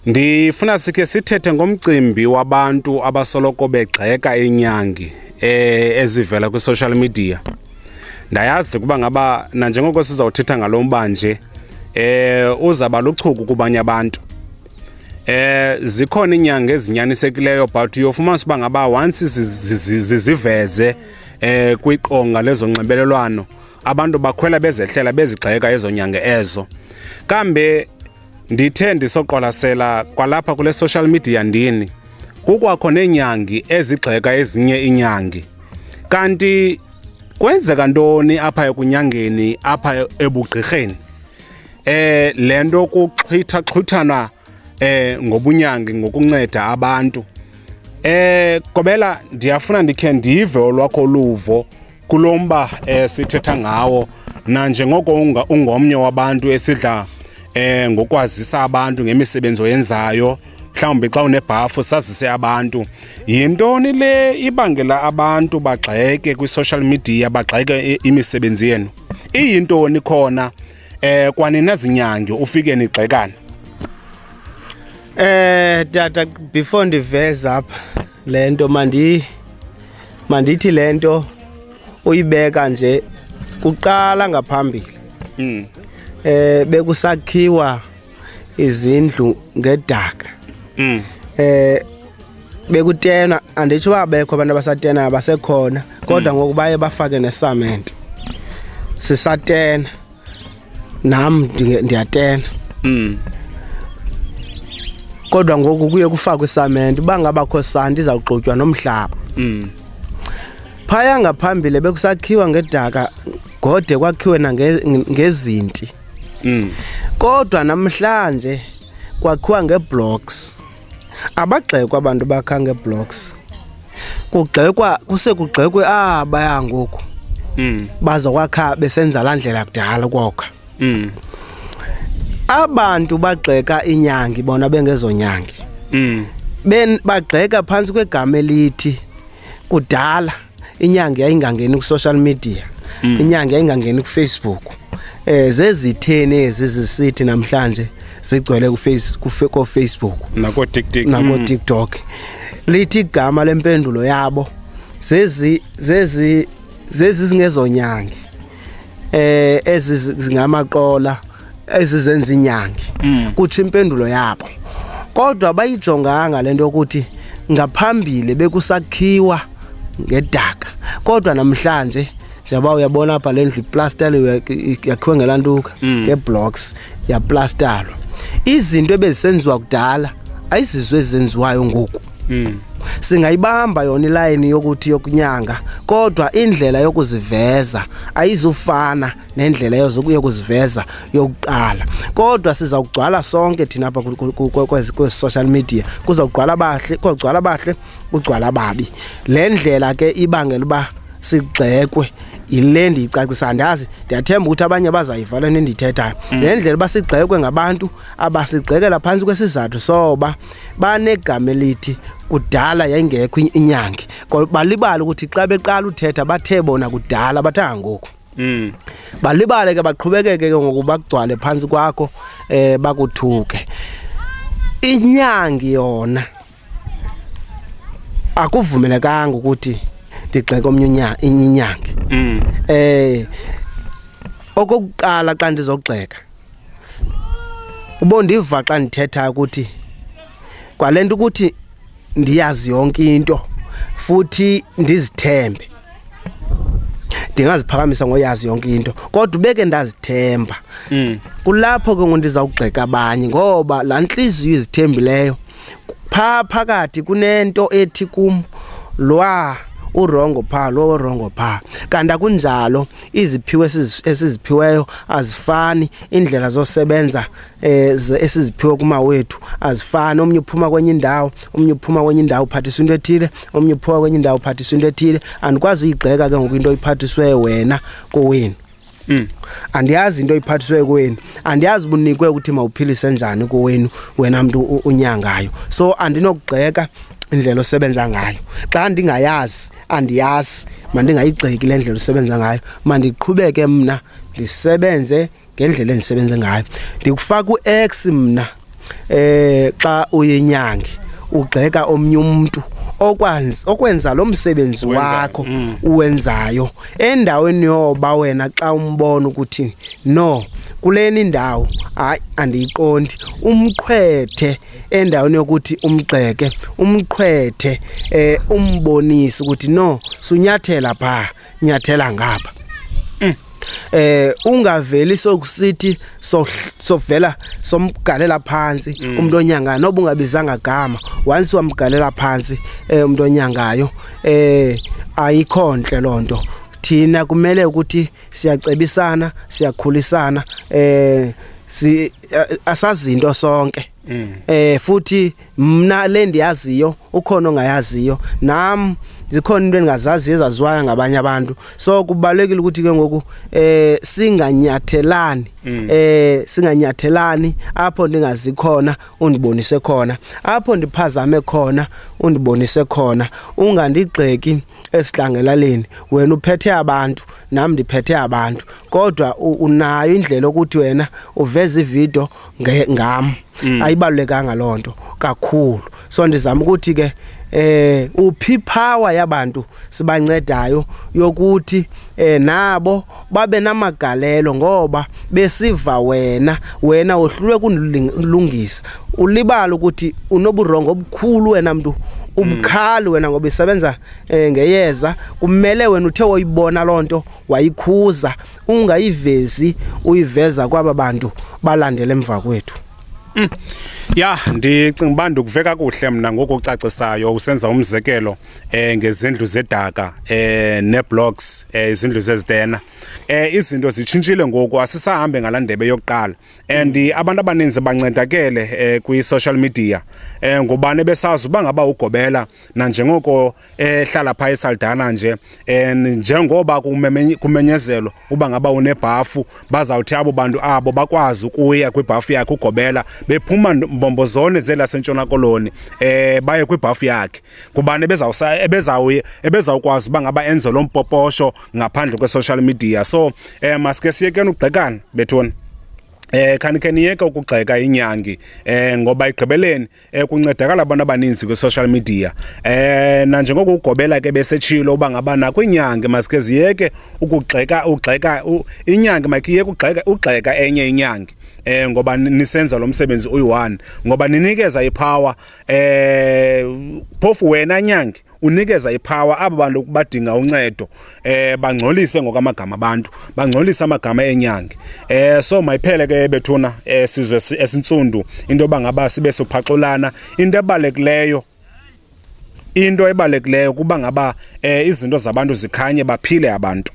Ndifuna sikhe sithethe ngomcimbi wabantu abasoloko begxeka iinyangi ezivela kwi-social media. Ndayazi ukuba ngaba nanjengoko sizawuthetha ngalo mba nje uzaba luchuku kubanye abantu. Zikhona iinyanga ezinyanisekileyo, but uyofumanisa uba ngaba once ziziveze kwiqonga lezonxibelelwano, abantu bakhwela bezehlela bezigxeka ezo nyanga ezo. Kambe ndithe ndisoqwalasela kwalapha kule social media ndini, kukwakho neenyangi ezigxeka ezinye iinyangi. Kanti kwenzeka ntoni apha ekunyangeni, apha ebugqirheni? Le nto kuxhwitha-xhwithana ngobunyangi, ngokunceda abantu. Gobela, ndiyafuna ndikhe ndive olwakho uluvo kulo mba sithetha ngawo, nanjengoko ungomnye wabantu esidla ngokwazisa abantu ngemisebenzi oyenzayo. Mhlawumbi xa unebhafu sazise abantu. Yintoni le ibangela abantu bagxeke kwi-social media, bagxeke imisebenzi yenu? Iyintoni khona kwanina zinyangi ufike nigxekana? Tata, before ndiveza apha lento, mandithi lento uyibeka nje kuqala ngaphambili. Bekusakhiwa izindlu ngedaka. Bekutena, anditsho babekho abantu abasatena, basekhona, kodwa ngoku baye bafake nesamente. Sisatena. Nam ndiyatena. Kodwa ngoku kuye kufakwe isamente, uba ngabakho santi izawuxutywa nomhlaba. Phaya ngaphambili bekusakhiwa ngedaka, gode kwakhiwe ngezinti. Kodwa namhlanje kwakhiwa ngeblocks. Abagxekwa abantu bakha ngeblocks. Kugxekwa, kuse kugxekwe abaya ngoku. Bazokwakha besenza laa ndlela kudala ukwakha. Abantu bagxeka inyangi bona bengezonyangi. Bagxeka phantsi kwegama elithi kudala inyangi yayingangeni ku-social media. Inyangi yayingangeni ku-Facebook. Zezitheni ezi zisithi namhlanje zigcwele ku-Facebook. Nako TikTok. Nako TikTok. Lithi igama lempendulo yabo zezi zingezonyangi. Ezi zingamaqola ezizenza inyangi. Kuthi impendulo yabo. Kodwa bayijonganga lento yokuthi ngaphambili bekusakhiwa ngedaka. Kodwa namhlanje njengoba uyabona apha le ndlu iplastaliwe, yakhiwe ngelantuka, ngeblocks, yaplastalwa. Izinto ebezisenziwa kudala ayizizo ezenziwayo ngoku. Singayibamba yona ilayini yokuthi yokunyanga, kodwa indlela yokuziveza ayizufana nendlela yokuziveza yokuqala. Kodwa siza kugcwala sonke thina apha kwezi social media, kuzawugcwala abahle, kuzawugcwala abahle, kugcwala ababi. Le ndlela ke ibangela uba sigxekwe yile ndiyicacisa. Andazi, ndiyathemba ukuthi abanye bazayiva le nto endiyithethayo. Le ndlela uba sigxekwe ngabantu abasigxekela phantsi kwesizathu soba banegama elithi kudala yayingekho inyangi. Kodwa balibala ukuthi xa beqala uthetha bathe bona kudala, bathanga ngoku. Balibale ke, baqhubekeke ke ngoku bakugcwale phantsi kwakho, bakuthuke. Inyangi yona akuvumelekanga ukuthi ndigxeke omnye inyangi. Okokuqala xa ndizogxeka, ubondiva xa ndithetha ukuthi kwalento ukuthi ndiyazi yonke into futhi ndizithembe, ndingaziphakamisa ngoyazi yonke into, kodwa ubeke ndazithemba. Kulapho ke ngoku ndizawugxeka abanye, ngoba laa ntliziyo izithembileyo phaa phakathi kunento ethi kum lwa urongo phaa, lo urongo phaa. Kanti akunjalo, iziphiwo esiziphiweyo azifani, indlela zosebenza esiziphiwe kumawethu azifani. Omnye uphuma kwenye indawo, omnye uphuma kwenye indawo uphathiswa into ethile, omnye uphuma kwenye indawo uphathiswa into ethile. Andikwazi uyigxeka ke ngoku into oyiphathiswe wena kowenu. Andiyazi into oyiphathiswe kowenu, andiyazi ubunikwe ukuthi mawuphilise njani kowenu wena mntu unyangayo. So andinokugxeka indlela osebenza ngayo. Xa ndingayazi, andiyazi, mandingayigxeki le ndlela osebenza ngayo, mandiqhubeke mna ndisebenze ngendlela endisebenze ngayo. Ndikufaka u-X mna Xa uyinyangi ugxeka omnye umuntu okwenza lo msebenzi wakho uwenzayo, endaweni yoba wena xa umbona ukuthi no, kuleni indawo hayi andiyiqondi, umqhwethe endaweni yokuthi umgxeke, umqhwethe umbonise ukuthi no, sunyathela pha, nyathela ngapha. Ungaveli sokusithi sovela somgalela phansi umuntu onyangayo, noba ungabizanga gama, once wamgalela phansi umuntu onyangayo, ayikho nhle lonto. Thina kumele ukuthi siyacebisana, siyakhulisana, si asazinto sonke. Futhi mna le ndiyaziyo ukhona ongayaziyo, nam zikhona into engazaziyo ezaziwayo ngabanye abantu. So kubalekile ukuthi ke ngoku singanyathelani, singanyathelani apho ndingazikhona undibonise khona, apho ndiphazame khona undibonise khona, ungandigxeki esihlangelaleni. Wena uphethe abantu, nami ndiphethe abantu, kodwa unayo indlela ukuthi wena uveze ivideo ngam. Ayibalulekanga lonto kakhulu. So ndizama ukuthi ke uphi power yabantu sibancedayo yokuthi nabo babe namagalelo, ngoba besiva wena wohlulwe kunilungisa, ulibala ukuthi unoburongo obukhulu wena mntu, ubukhali wena ngoba isebenza ngeyeza. Kumele wena uthe woyibona lonto wayikhuza, ungayivezi uyiveza kwaba bantu balandele emva kwethu. Ya, ndicinga uba ndikuve kakuhle mna ngokucacisayo usenza umzekelo ngezindlu zedaka neblocks, izindlu zezitena. Izinto zitshintshile ngoku, asisahambe ngalaa ndebe yokuqala, and abantu abaninzi bancedakele kwi-social media, ngubani besazi uba ngaba ugobela nanjengoko ehlala phaa eSaldanha nje, njengoba kumenyezelwa uba ngaba unebhafu, bazawuthi abo bantu abo bakwazi ukuya kwibhafu yakhe ugobela bephuma mbombo zone zelasentshona Koloni, baye kwibhafu yakhe. Ngubani ebezawukwazi uba ngaba enze lo mpoposho ngaphandle kwe-social media? So masike siyekeni ukugxekana bethuna. Khanikhe niyeke ukugxeka inyangi, ngoba igqibeleni kuncedakala abantu abaninzi kwi-social media. Nanjengoko ugobela ke besetshilo uba ngaba nakwinyangi masike ziyeke ukugxeka, ugxeka inyangi makiyeke ugxeka enye inyangi, ngoba nisenza lo msebenzi uyi-one, ngoba ninikeza ipower, phofu wena nyangi unikeza ipower abo bantu badinga uncedo, bangcolise ngokwamagama abantu, bangcolise amagama enyangi. So mayiphele ke bethuna, sizwe esintsundu into yoba ngaba sibe sophaxulana. Into ebalulekileyo kuba ngaba izinto zabantu zikhanye, baphile abantu.